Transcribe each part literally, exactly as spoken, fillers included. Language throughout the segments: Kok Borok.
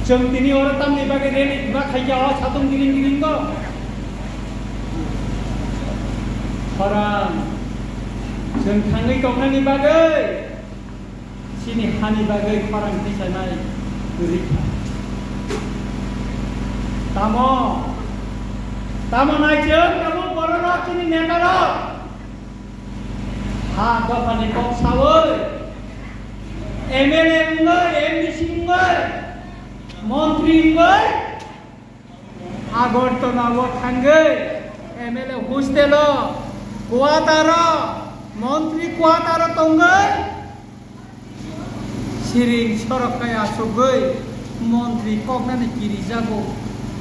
Chwng tini oro tamni bagwi rally khulak khaikha o satung giring giring go. Khorang, chwng thangwi tongnani bagwi, chini hani bagwi khorang tisanai kwrwi kha. Tamo, tamo nai chwng, tamo bororok chini netarok. Ha dophani kok sawi, M L A wngwi, M D C wngwi, montri wngwi, Agartala o thangwi M L A hostel o, quarter o, montri quarter o tongwi, siring sorok kai achugwi, montri koknani kirijago,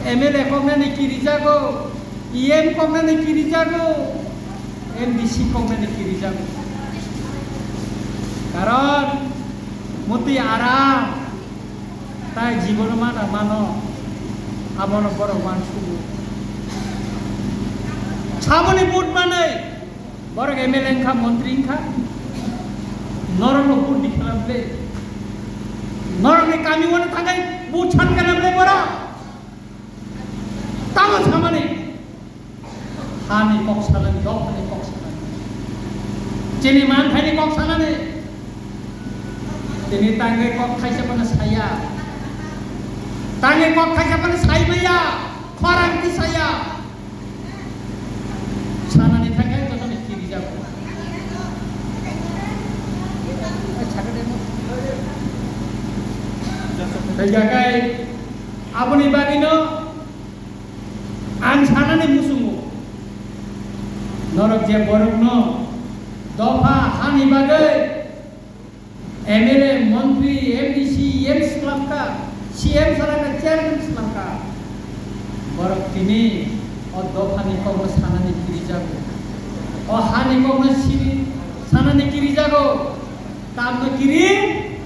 M L A koknani kirijago, E M koknani kirijago, M D C koknani kirijago. Karon mutwi aram, tai jibono mana mano, abono borok uansugo. Saboni vote manwi, borok M L A wngkha, montri wngkha, norokno vote di khalam le, norokni kami uano thangwi vote san khalam le borok. Tamo samani hani kok sanani, dophani kok sanani, chini manthaini kok sanani. Tini tangwi kok thaisa phano saya, tangwi kok thaisa phano sai maya, khorang tisaya. Sanani thangwi jotono kirijago. Tei jakai aboni bagwino ang sanani muchungo, norok je borokno dopha hani bagwi M L A, montri, M D C, M swlamkha, C M swlamkha, chairman swlamkha, borok tini o dophani kokno sanani kirijago, o hani kokno sini sanani kirijago. Tamno kiri,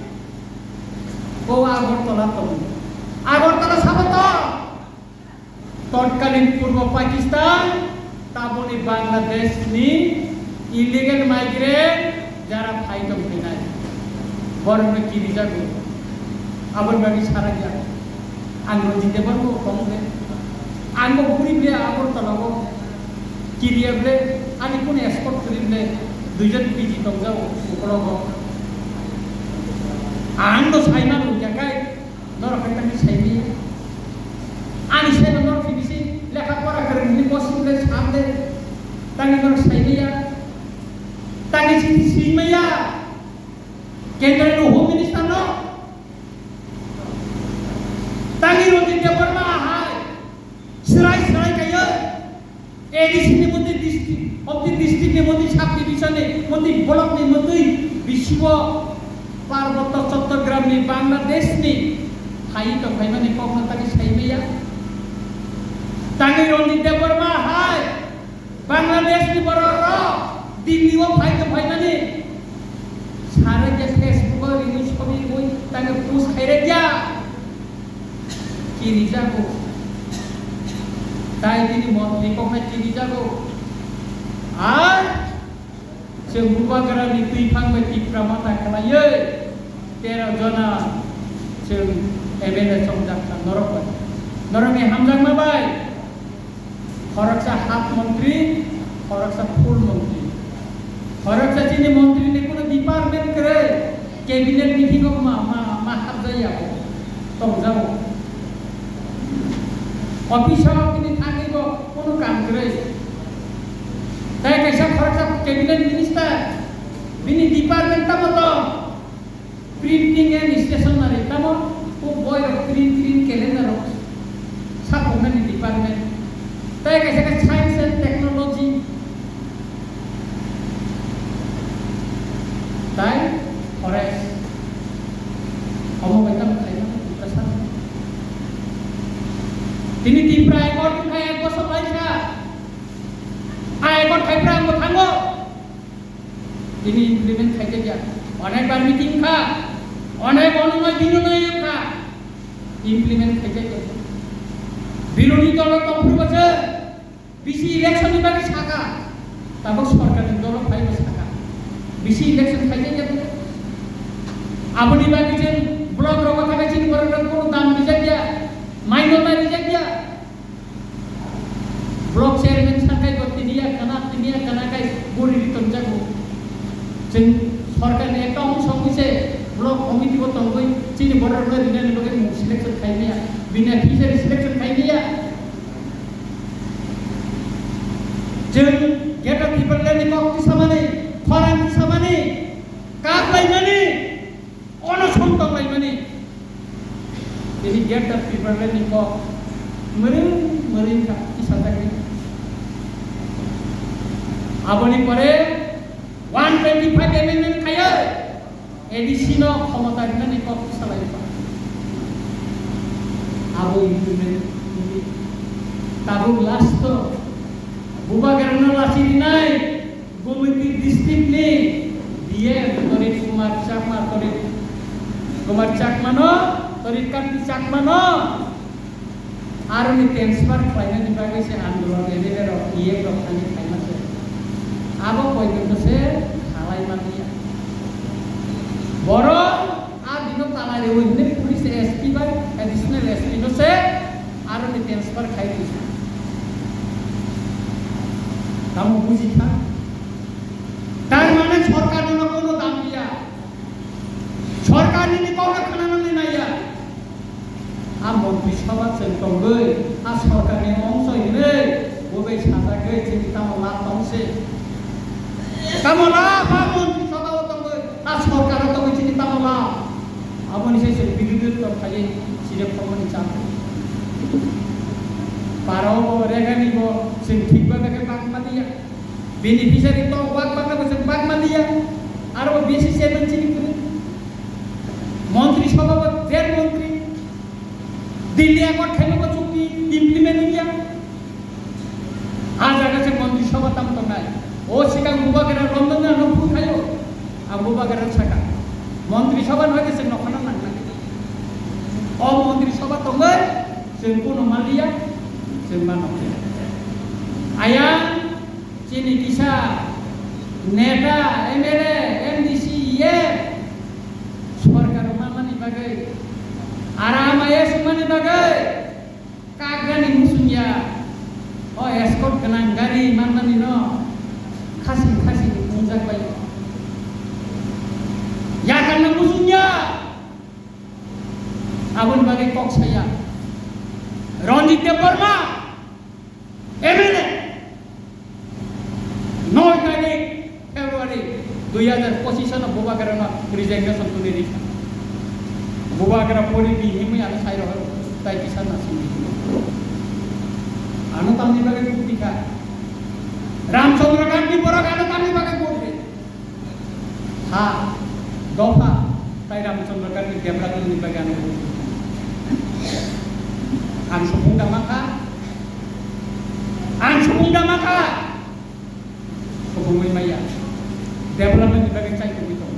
o Agartala tongo, Agartala sabo tong. Totkalin Purbo Pakistan, taboni Bangladesh ni illegal migrant jara phai tong phainai, borokno kirijago. Aboni bagwi sarakya, ang Ranjit Debbarma bo tong le, ang bo gurib le, Agartala o kiriya ble, ani kunu escort kwrwi ble, duijon P G tongjago ukologo. Ang no saimano hwnkhe kai, norok hai tangwi saimaya. Ani seno norok finishing lekha pora kwrwngni bosi le sam de. Tangwi norok saimaya. Tangwi chini swimaya. Kendra ni Home Minister no. Tangwi Ranjit Debbarma hai. Srai srai kaiyo. A D C ni motwi district, of the district ni motwi sub division ni motwi block ni motwi bisibo Parbotto Chattogram ni Bangladesh ni phai tong phaimani kokno tangwi saimaya. Tangwi Ranjit Debbarma hai Bangladesh ni borok rok Delhi o phai tong phaimani. Sare je Facebook o rini sobi ui tangwi post khairek ya. Kirijago. Tai bini montri koknai kirijago. Ar chwng Bubagra ni twiphang bai Tipra Motha khlaiwi tero jona chwng M L A chongjak kha norok bai. Norokni hamjakma bai. Khoroksa half montri, khoroksa full montri. Khoroksa chini montri ni kuno department kwrwi, cabinet meeting o ma, ma, ma hapjaya bo, tongjago. Office o bini thangwi bo kuno kam kwrwi. Tai kaisa khoroksa cabinet minister, bini department tamo tong? Printing and stationery, tamo o boi rok print, print calendar rok, sakhoknani department. Tai kaisa khe science and technology, tai forest. Omo bai tamo khaimano Tiprasa. Tini Tipra Accord wngkha ek bosor lai kha. A Accord khai phra ang bo thango. Tini implement khaijakya. Onek bar meeting kha, onek onomai binonai kha, implement khaijakya. Birodhi dolo tongphuru bose bisi election ni bagwi saka, tabuk sorkar ni dolo phaibo saka, bisi election khaijakya. Aboni bagwi je block rogo thangwi chini borok rok kono dam rijakya, Borok no rinani bagwi mung selection khaimaya, beneficiary selection khaimaya. Chwng Greater Tipraland ni kok tisamani, khorang tisamani, kap laimani, onoson tong laimani. Tini Greater Tipraland ni kok mwrwng mwrwng kha tisajakni. Aboni pore one twenty five amendment khaiwi A D C no khomota rinani kok salai pa. Abo implement wngwi tabuk last o Bubagra no lachi rinai Gumiti district ni D M Torit Kumar Chakma, Torit Kumar Chakma no, Torit Kanti Chakma no, Aroni transfer khlainani bagwi se andolon M L A rok, E M rok thani khlaima se. Abo poito se khalai manliya. Borok a bino talai rewi hwnwi police S P bai additional S P no se aroni transfer khai twi. Tamo buji kha? Tar mane sorkar no kono dam diya. Sorkar nini kokno khana nang nai ya. A montri sabha chwng tongwi, a sorkarni ongso hinwi, bo bai sajagwi chini tamo lab tong se. Tamo lab a montri sabha o tongwi, a sorkar o tongwi chini tamo lab. Aboni se chwng bidudut tong phaiwi chini khoroknwi cham. Para o bo regani bo chwng thik ba khe bak ma diya. Beneficiary to bak bak na bo chwng bak ma diya. Aro bo B C C M chini kwrwi. Montri sabha bo ger montri. Delhi Accord khaima bo chukti implement wngya. A jaga se montri sabha tam tongnai. O sikang Bubagra London na no phung khayo. Ang Bubagra saka. Montri sabha no ke se nokhana nang nang. O montri sabha tongnai. Chwng kuno maliya. Chwng mano. Ayang chini kisa neta, M L A, M D C, E M, sorkar manmani bagwi, aram ayes wngmani bagwi, kagrani musung ya, o escort gwnang gari manmani no khasing khasing wngjak bai. Yakarna musung ya, aboni bagwi kok saya. Ranjit Debbarma, M L A, noi tarik February dui hajar pochis no Bubagra no resignation tuli rikha. Bubagra pori di himwi ano sai rohor tai kisa na sini. Ano tamni bagwi bukti kha. Ramchandra Gandhi borok ano tamni bagwi bukti. Ha, dopha, tai Ramchandra Gandhi development ni bagwi ano bukti. Ang supung da makha, ang supung da makha. Kubungwi maya. Development ni bagwi chai tongwi tongo.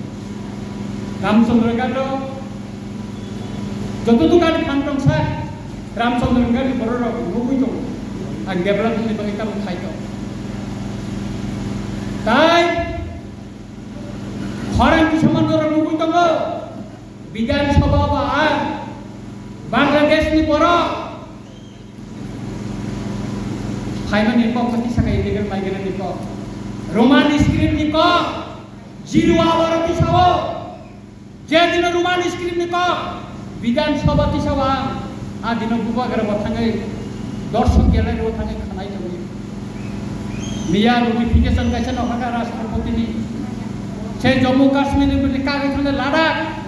Ramchandra Gandhi joto dukani phang tongsa Ramchandra Gandhi borok rok nugwi tongo. Ang development ni bagwi tamo khai tongo. Tai khorang kisamano rok nugwi tongo. Bidhan Sabha ba ang Bangladesh ni borok. Phaimani kok khe tisa khe illegal migrant ni kok. Roman script ni kok. Zero hour o tisao. Je dino Roman script ni kok. Bidhan Sabha tisao ang. A dino Bubagra bo thangwi dorshok gelai ro thangwi khanai tongwi. Miya notification kaisa no haka Rashtrapati ni. Se Jammu Kashmir ni bini kagwi thangwi Ladakh.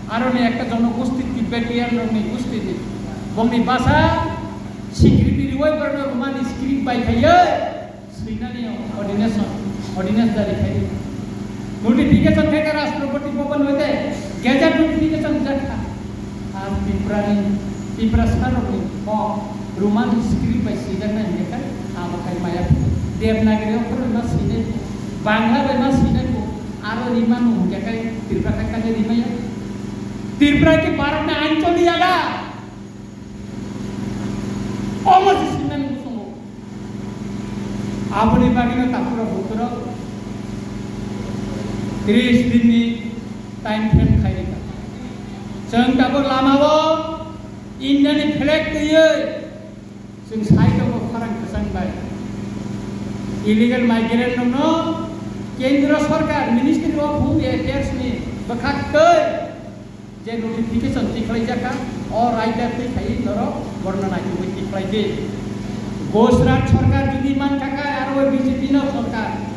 Aroni ekta jonogosti Tibetan rokni gostini bongni basa sikripi riwai borokno Roman script bai khaiwi swinani ordination, ordinance jari khai. Notification khai kha Rashtrapati Bhavan hoite gazette notification rijak kha. Ar Tiprani, Tiprasa rokni kok Roman script bai swijaknai hingkhe khai abo khai maya. Devanagari okkhor bai ma swinai, Bangla bai ma swinai bo. Aro rimano hingkhe khai Tripura khai kale rimaya. Tripura khe Bharatni ancholi yaga. Omo se sinani musungo. Aboni bagwino takhurok bukhurok tris dinni time frame khai rikha. Chwng tabuk lamao Indiani flag twiwi Chwng sai tongo khorang kwchang bai. Illegal migrant rokno Kendra Sarkar Ministry of Home Affairs ni bwkhak twi Je notification tikhlai jakha, o raida twi khai norok borno naitugwi tikhlai di. Gujarat sarkar jodi man kha kha, aro B J P no sarkar,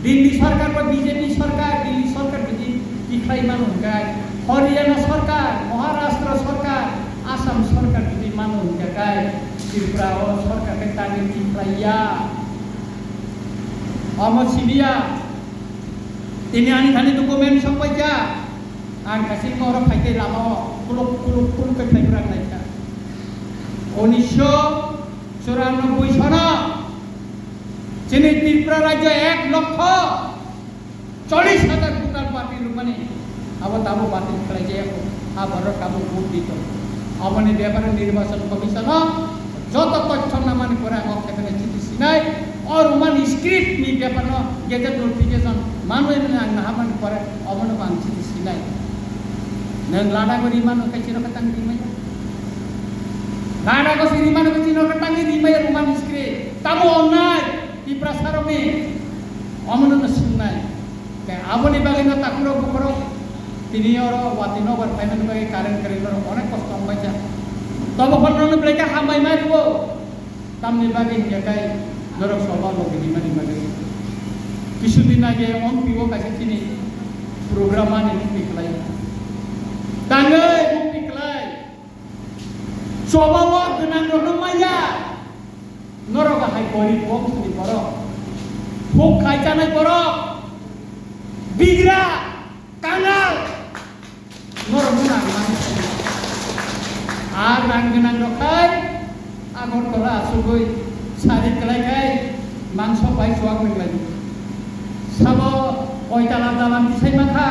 Delhi sarkar ba B J P sarkar, Delhi sarkar jodi tikhlai mano hwnkhe, Haryana sarkar, Maharashtra sarkar, Assam sarkar jodi mano hwnkhe, Tripura o sarkar khe tangwi tikhlai ya. Omo sibiya, tini ani thani document sokpai kha. Ang kaisa oro phai tei lama o kuluk kuluk kuluk khe phai bwrang lai kha. Unisho churanobboi sono chini Tripura rajyo ek lokho chollish hajar voter party rwmani abo tabuk batil khlai jaya kho. A borok tabuk vote di tongo. Aboni bepare nirbachon commission o joto tothyo namani pore ang o khephene chiti sinai, o Roman script ni bepar no gazette notification manwi mani ang naharmani pore obono bo ang chiti sinai. Nwng Ladakh o rimano khe chino khe tangwi rimaya? Ladakh o se rimano khe chino khe tangwi rimaya Roman script? Tamo onnai Tiprasa rokni, omono no swngnai. Khe aboni bagwi no takhurok bukhurok tini oro Watinagar phaimani bagwi current kwrwi norok onek kosto wngbaikha. Tobo phano norokni belai khe hambai ma rwo. Tamni bagwi hinkhe kai norok soba logi rimani bagwi. Kisu din age M P o kaisa chini program ani mukti khlai. Tangwi mukti khlai. Choba o gwnang rokno maya. Norok hai gorib bongso ni borok. Phuk khai chanai borok. Bigra, kangal. Norok no nang mani. A rang gwnang rok khai Agartala asugwi sari kwlai khai mangso bai chuak nang lai. Sabo koitala dalan tisai ma kha.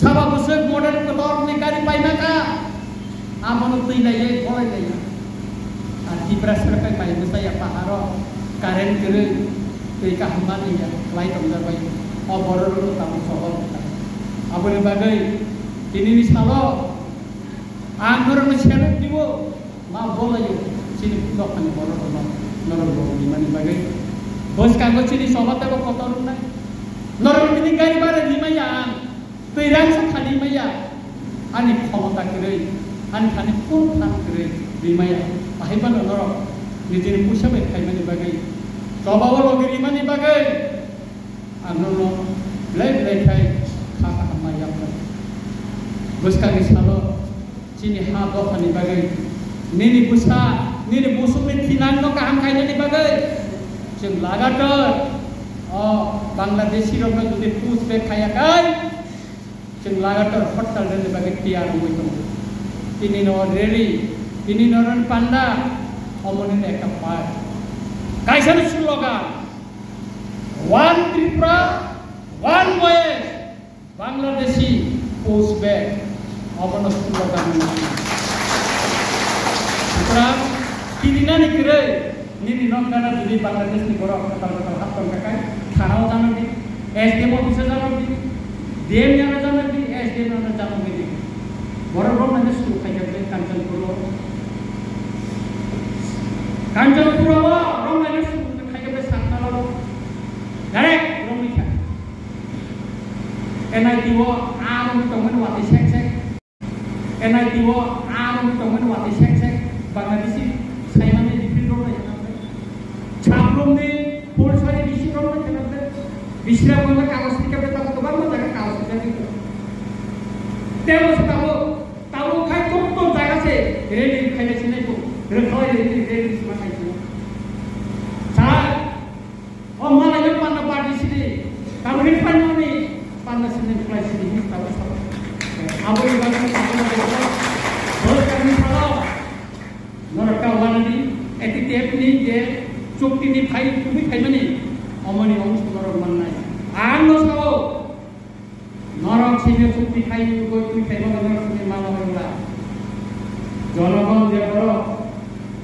Sabo bwswk model kotor ni gari pai ma kha. Abono twi laiye, bolai laiye. Ar Tiprasa bai pai bwsaya paharo current kwrwi twi kaham manliya, lai tongjak bai. O borok rok tamo sobo bwkha. Aboni bagwi tinini salo ang norokno seleng dibo, ma bolayo, chini dophani borok rokno norok bo rimani bagwi. Bwskango chini sobo tebo kotor wngnai. Norok tini gari bara rimaya ang. Twi rang sa thani maya, ani khomota kwrwi, ani thani kung thang kwrwi rimaya, bahai bano norok nijini puisa bai khaimani bagwi, choba o logi rimani bagwi, ang nono belai belai khai kha kaham ma yapno. Bwskangni salo chini ha dophani bagwi, nini bwsa, nini musukni thinangno kaham khainani bagwi, chwng lagatar o Bangladeshi rokno jodi push back khaiya khai, chwng lagatar hortal rwni bagwi tiyar wngwi tongo. Tini no rally, tini no rwni panda, omoni ekta part. Kaisa no slogan, One Tripura, One Voice, Bangladeshi push back, obono slogan wngwi. Sutrang, tini nani kwrwi, nini nok gana jodi Bangladesh ni borok kwtal kwtal hap tong kha khai, thana o jano di, S D M office o jano di, D M ano jano di, S D M ano jano di. Borok rok nang suru khai kha Kanchanpur o. Kanchanpur o rok nang suru khai kha Satnala o. Direct rok ni kha. N I T o a rok ni tongmani watwi sek sek. N I T o a rok tongmani watwi sek sek Bangladeshi saimani defeat rok lai kha. Chaprum ni Pholsari bisi rok lai kha. Bisi rok wngkha kagoj ni khe tamo kwbangma jaga kagoj ni khe. Tebo se tamo, tamo khai tok tok jaga se rally khaina sinai ko. Rwkhalai rally, rally sima khai sinai. Sa O malai no panna party sidi, tamni panna ni panna sini klai sidi ni tabu sabo. Abo ni bagwi ni tabu sabo. Bos kami sabo. Norok ka wana di, eti tep ni je chukti ni phai, tumi phai mani. Omoni ong norok mannai. Ang no sabo. Norok sini chukti khai ni ugoi twi khai mano norok sini mano wala. Jonogon je borok.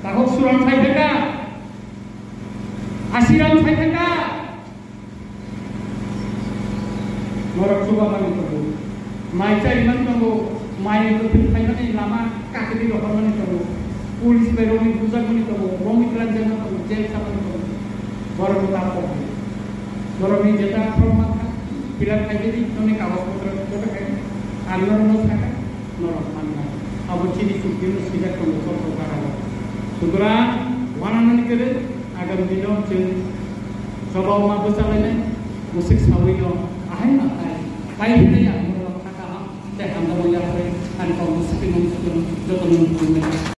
Takok suram khai thaka. Asiram sai thangkha. Norok chuba mani tongo. Mai chari mani tongo. Mai ni twi phaimani lama kakri rohor mani tongo. Police bai rokni bujak mani tongo. Rokni klan jema tongo. Jail sa mani tongo. Borok ni ta tongo. Borok ni jeta from mankha. Fill up khai di, noni kagoj potro joto khai. Ang norok no sakha. Norok mannai. Abo chini chuktino swijak tongo, kotor karao. Sutrang, wananani kwrwi, agam dino chwng chobao ma bwchalainai, musik sawino ahai ma tai. Pai hinai ang norok kha kaham, tei hamjakma yapri, ani kok musik tei musik jotono nukmani.